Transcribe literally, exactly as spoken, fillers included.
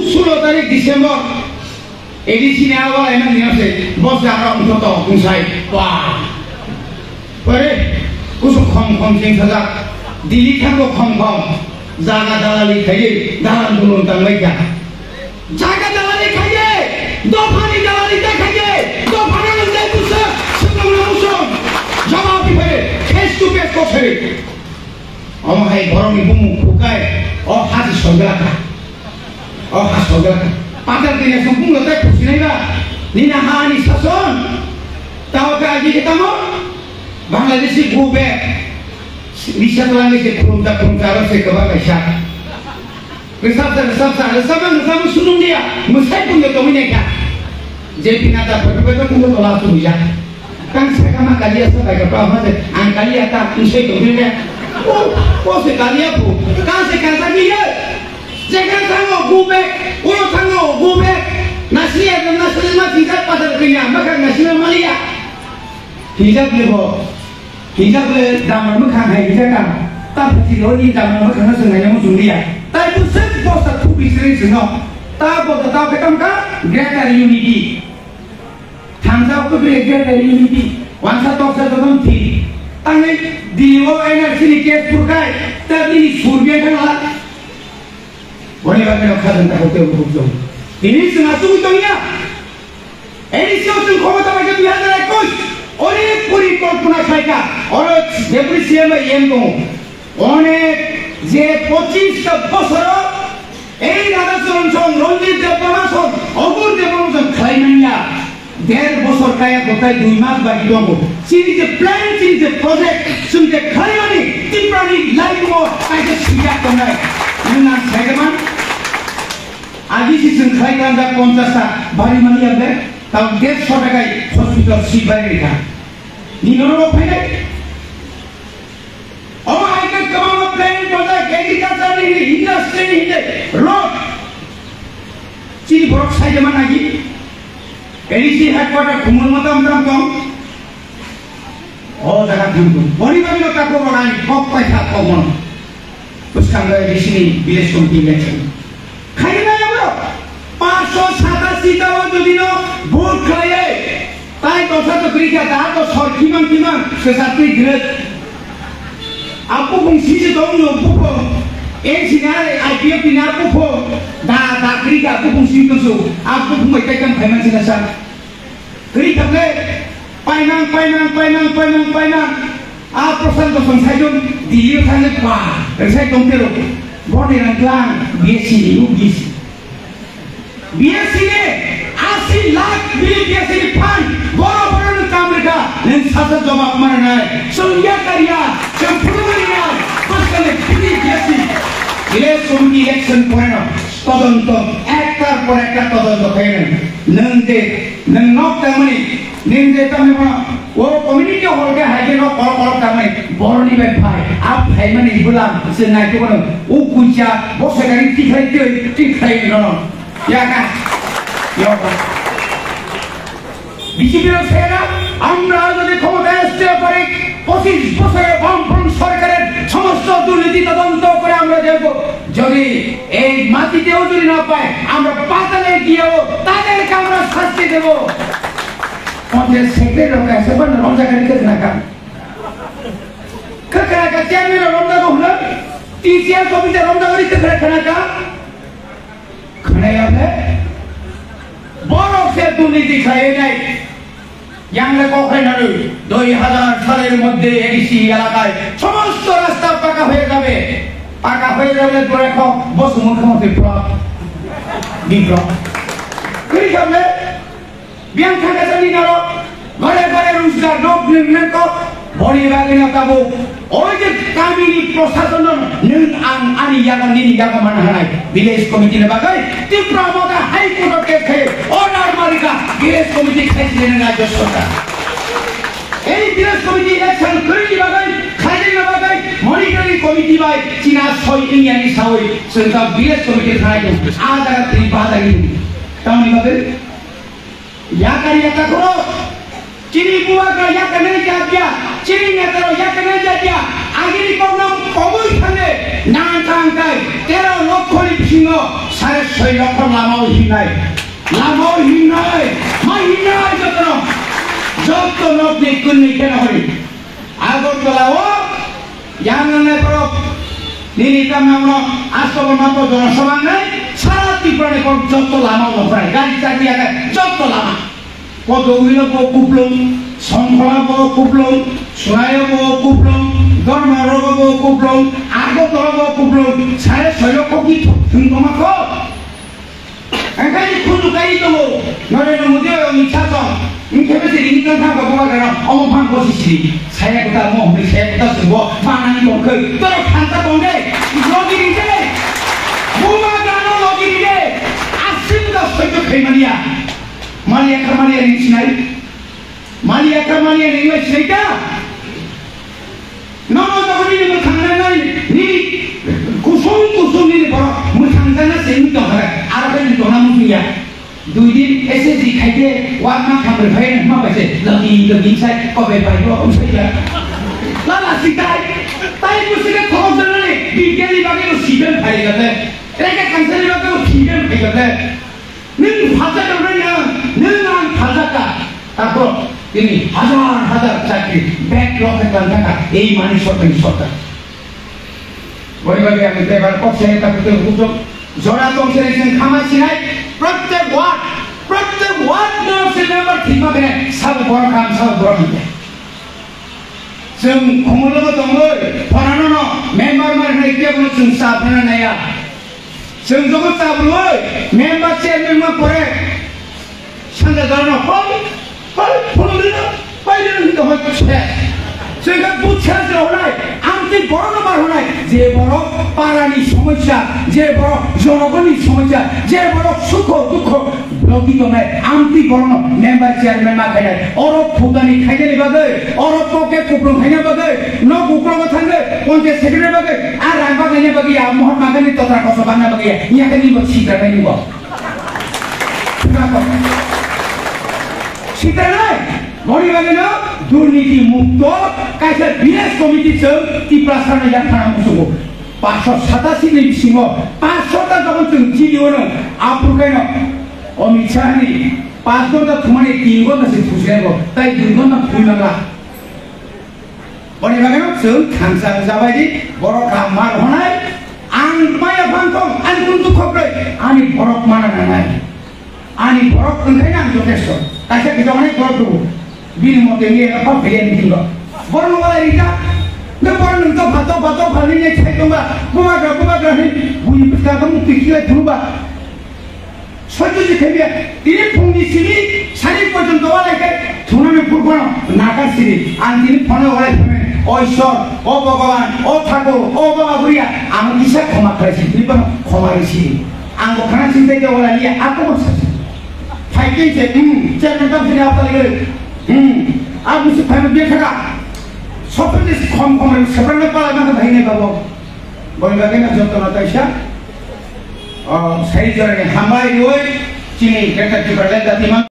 Sulo tarik December, A D C ni awa laina ni ase, bo jaga wngkha to, wngsai, ba. Pare, kusu khom khom sing sajak, Delhi thango khom khom, jaga dalali khaiye, dalan dulun tanglaikha. Jaga dalali khaiye, dophani dalali ta khaiye, dophani nang dai busa, sumang na musong, jawab di pare, face to face ko pare. Omo hai borokni bumung khukai, o ha se songwlakha. O ha songwlakha. Patar kanya song bumung tei khusinai ba. Nina ha ani sason. Tao ka agi ke tamo? Bangladeshi go back. Bisa tulang ke khurumta khurumta aro se kaba kaisa. Resap sa, resap sa, resap ang, resap ang sunung dia. Musai pun ke tongwi naikha. J P Nadda photo photo pun ke tola sunung ya. Kang sakha ma kaliya sa bai ka pa ma se, ang kaliya ta, ang se tongwi ne. O, o se kaliya phu, ka se ka sa ni ye. Jekha thango go back, o thango go back. Nasiya, nasiya ma thingjak pathar kanya, ma kang nasiya ma liya. Thingjak le bo, thingjak le damar ma kang hai thingjak ka. Ta phuti lo ni damar ma kang na sung hai mo sung liya. Tai bu se bo sa thu bi sri sung no. Ta bo ta ta ka kam ka, greater unity. Thangjak khe bini greater unity. Wansa toksa jotom thi. Tangwi D O N R C ni case phurkhai, ta bini survey thangla. Boni bagwi no khajang ta hote bujong. Tini chwng asugwi tongya. N E C o chwng khomota bai khe dui hajar ekush. Ori porikolpona khlaikha. Oro deputy C M bai M tongo. Onek je pochis ta bosoro ei Radha Charan song, Ranjit Debbarma song, Obur Debbarma song khlai manya. Der bosor kaya kotai dui mas bai tongo. Chini je plan, chini je project, chwng je khlai mani Tiprani laimo kaisa swijak tongnai. Nwng ang sai man. Agi si chwng khlai kha jak ponchas ta bari mani ya ble, tao dersho takai hospital si bai rikha. Ni nono rok phainai. Omo hai khe kwbangma planning project, agriculture ni hwnwi, industry ni hwnwi, road. Chini borok sai de ma nagi. A D C headquarter Khumulwng o tam tam tong. O jaga thang tong. Boni bagwi no takhuk rok ani kok paisa kok mono. Bwskango A D C ni village committee election. Khaina ya bro. Panchsho satasi ta o jodi no vote khlaiwi. Tai dosa to kwrwi kha, da to sor khimang khimang, kwchar twi gwrwk. A buphung sise tong no buphung. N C ni I P F ni a buphung. Da, da kwrwi kha buphung sise tong so. A buphung bai tai kam phai man sina sa. Kwrwi kha le. Paimang, paimang, paimang, paimang, paimang. A Prashanto Song saijwng Delhi o thangwi pa, rwsai tong tero. Boni rang tlang, B S C ni, U B C. B S C ni asi lakh bini B S C ni phan, boro boro nwng kam rwkha, nwng sasa jobab mananai, chwng yakar ya, chwng phunugwi rinai, bwskangni bini B S C. Village committee election poreno todonto, ektar por ektar todonto khainai. Nwng de, nwng nok tangmani, nwng de tamni bono, o community hall khe hai khe nok kolok kolok tangmani, boroni bai phai, a phaimani bwlam se naitukmano, o kucha, bo se gari tikhlai twi, tikhlai nono. Yaka. Yaka. B J P rok সেরা, আমরা যদি ক্ষমতায় আসতে পারি, পঁচিশ বছরে বামফ্রন্ট সরকারের সমস্ত দুর্নীতি তদন্ত করে আমরা দেখব। যদি এই মাটিতেও যদি না পায়, আমরা পাতালে গিয়েও তাদেরকে আমরা শাস্তি দেব। পঞ্চায়েত সেক্রেটারি রক্ষা আছে, বন্ধ রমজান খালি কেটে না কাম। কেটে না কাম, চেয়ারম্যান রমজান হলো, টিসিএস অফিসে রমজান করি কেটে না কাম। Khwnaya bhe? Borok se durniti khlaiwi nai. Yang le kok khlai nanwi, dui hazar saler moddhe A D C elakay somosto rasta paka hoye jabe. Paka hoye jabe, pore kok bo sumung khamo se prop. Biprop. Kri khamle? Biyang thangkasani norok, gore gore rojgar nok nwng nangkok, boni bagwino tabuk oi je kamini prosasonno nwng ang ani yago nini yago mana hanai village committee ni bagwi Tipra Motha High Court o case khai order marika village committee khai jene rajya sorkar. Ei village committee election kwrwini bagwi, khaijani bagwi monitoring committee bai china soi wngya ni sawi chwng ta village committee khanai tong. A jaga twi ba jaga twi. Tamoni bagwi? Yakar yakar khoro. Chini bubagra yakar nai jatiya. Chini netaro yakar nai jatiya. Agini kokno koboi thangwi nang tang kai tero lokhoni bisingo sare soi lokho lamao hinai. Lamao hinai, ma hinai jotono. Joto nokni kunni kena hori. Agartala o yang nangnai borok nini tamnangno asto bono to jonosabha wngnai sara Tripura ni kok joto lama o phrai gari chakri akai joto lama. Kodowilo bo kuplung, Songkhola bo kuplung, Sunayo bo kuplung, Dharmanagar bo kuplung, Agartala bo kuplung, sare soyo kokni thung tongma kok. Engkhaini khunju kai tongo, Narendra Modi o Amit Shah song, engkhe bese rini tong thang kok bubagra omo phang bosi siri, saya kota mo hwnwi saya kota sungbo, manani tongkhai, toro thansa tongde, logi ringde, bubagrano logi ringde, asim da soito khaimaniya. Mani ekha mani ring sinai. Mani ekha mani ring lai sinai ta. Nono to ni mwthang na nai ni kusung kusung ni boro mwthang jana se ni to hara. Ara ni to na musuya. Dui din S S G khaite wa ma khamre phai ma bai se lagi lagi sai ko be bai ro um sai ya. La la si tai. Tai musike thok jana ni bi ke ni bagi no si ben phai ga te. Rega kansa ni bagi no si ben phai ga te. Nwng phaljakha rwna, nwng ang phaljakha. Takhuk tini hazar hazar chakri backlog khe tangkha ei mani sorkar ni sorkar. Boni bagwi ang tebar kok sene takhuk tei hukuk jora tong sene sene khama sinai. Prottek ward, prottek ward no se member thikma bene sabo borok ham sabo borok hinte. Chwng khumulgo tongwi phorano no member mar hwnwi kebo no chwng sa phana naiya. Chwng jogo chabrui member chairman ma pore sanja jarano hoi hoi phunugino paidino hinto hoi se. Chwng khe buchha se honai amtwi borokno mar honai je borok parani somosya, je borok jonogoni somosya, je borok sukho dukho logi tongnai amtwi borokno member chairman ma khainai oro phutani khainani bagwi oro poke kuplung khaina bagwi nok uklogo thangwi ponchayat secretary bagwi a rang bagaina bagwi ya Mahatma Gandhi totra koso bangna bagwi ya yakhe ni bo sitra nai ni bo. Sitra nai boni bagwi no durniti mukto kaisa village committee chwng Tiprasa no yak thana musugo. Paanch sho satasi ni bisingo paanch sho ta jokhon chwng G D O no aphuru khaino Amit Shah ni paanch ghonta thumani tin ghonta se thusinai bo tai dui ghonta thumui mangla. Boni bagwi no chwng thansa wngjabai di borok kam ma rohonai ang maya phang tong ani kun dukho kwrwi ani borok mana nangnai. Ani borok wngkhaino ang jotesto. Kaisa kisa onek borok tubu. Bini mote wngya eno kok phaiya ni bisingo. Borok no walai rijak. Nw borok nwng topha topha topha nini sai tongba. Bubagra bubagra hwnwi buini bwskango mukti khilai phunukba. Soito je khaiya. Tini phungni simi sari porjonto walai khe thunani phurkheno nakar siri. Ang tini phone walai phunai. O Ishwar, o Bhogoban, o Thakur, o Baba Buria, ang kisa khoma khlai si, tini bono khoma rw siri. Ang bo khana sintai de wala liya, ako bo sasa. Phai ke se, hmm, chairman tam sini apa lagi? Hmm, aku se phai biya thaka. Sopre de khom khom re sebenarnya pala mana bahine babo. Boni bagwi no joto no taisa. Oh, sai jora ni hambai roi, chini keta kibar le dati man.